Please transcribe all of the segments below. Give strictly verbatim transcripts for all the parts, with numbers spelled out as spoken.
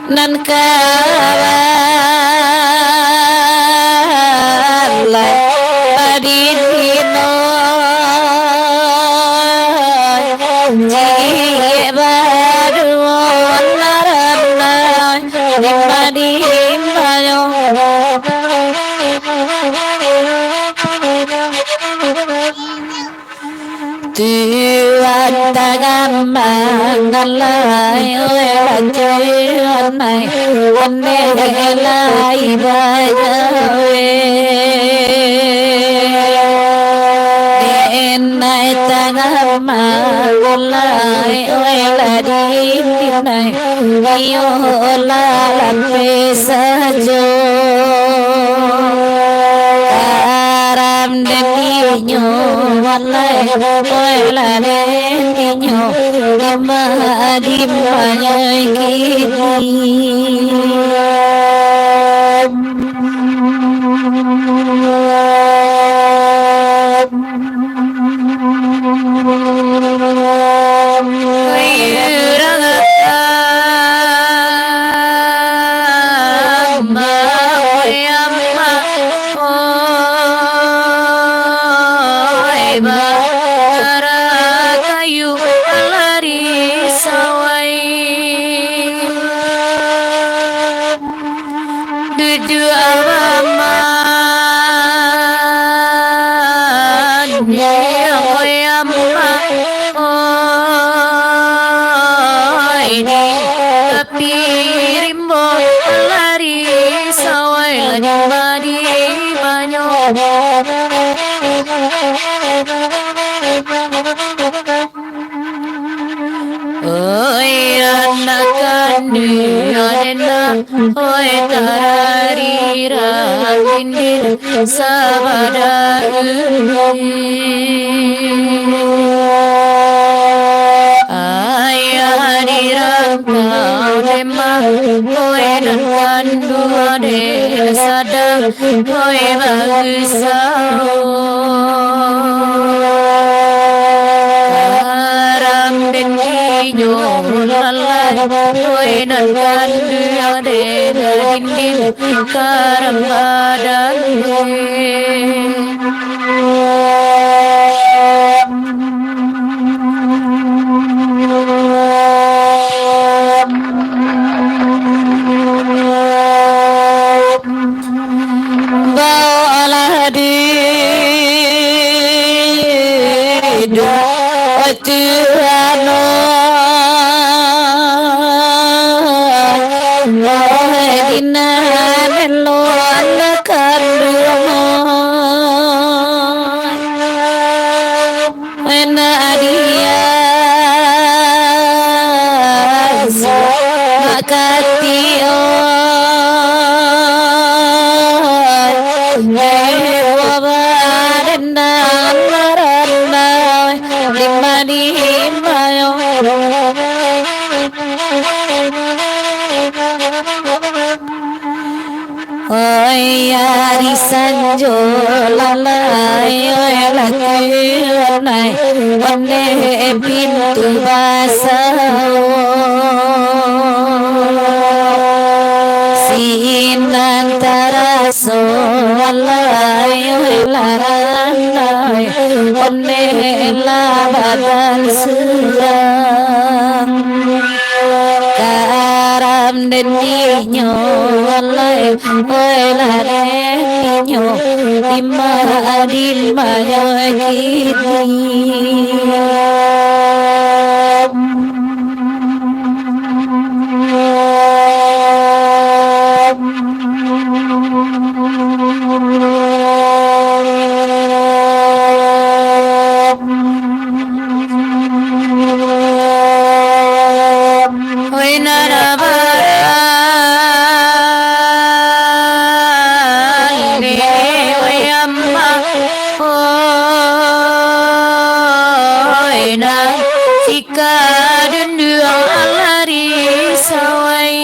Nan kalah padidino, ciek baduo narana, dima-dimanyo. Tuan tagam mangalai, oi, Tuan ai, ondeh lai bajawe. Denai tagam mangalai, oi, lah dindinai, iyo lah lapeh sajo. Karam dendinyo, walai, oi, lah dendinyo, lamah di manyai kini. Tujuah aman, yo, yo, aman, oi, di tapi rimbo lari sawai lagi madi banyo. Oi, anak kanduang aden nah, oi, tarari randindin sabadari. Ayah dirantau demah, oi, nan kanduang aden sadang, oi, bagusau. Haram dendinyo lalai, oi, nan kanduang aden dindin karam badan. Baolah di duo Tuhan, oh, dinan lo anak kanduang. Enak dia makati, oi, dewa badan dan maranda, lima-lima, yo. Oi, ari sanjo lalai, oi, lah tunai, ondeh pintu basau. Sinan tara Raso alai, oi lah randai, ondeh lah badan surang. Karam den inyo alai, oi lah den inyo, dima-dimanyo kini. Oi nan barande, oi ama, oi nan Kadunduang alari sawai.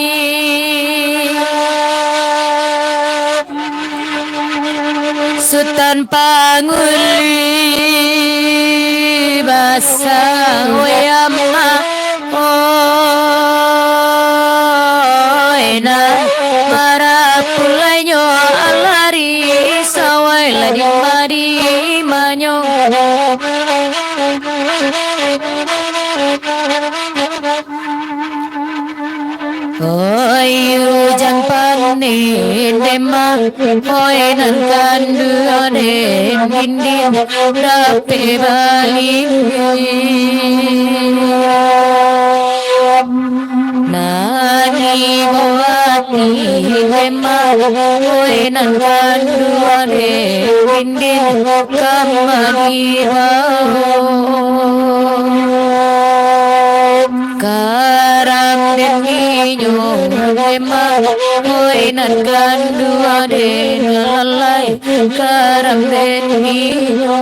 Sutan Panguli basa, oi ama, oi nan marapulainyo alari sawai lah dima-dimanyo. Oi ujan panen dema, oi nan kanduang den dindin dapek bali. Nani bawati dema, oi nan kanduang den dindin kama di bawah. Karam den inyo dema, oi nan kanduang den lalai, karam den inyo.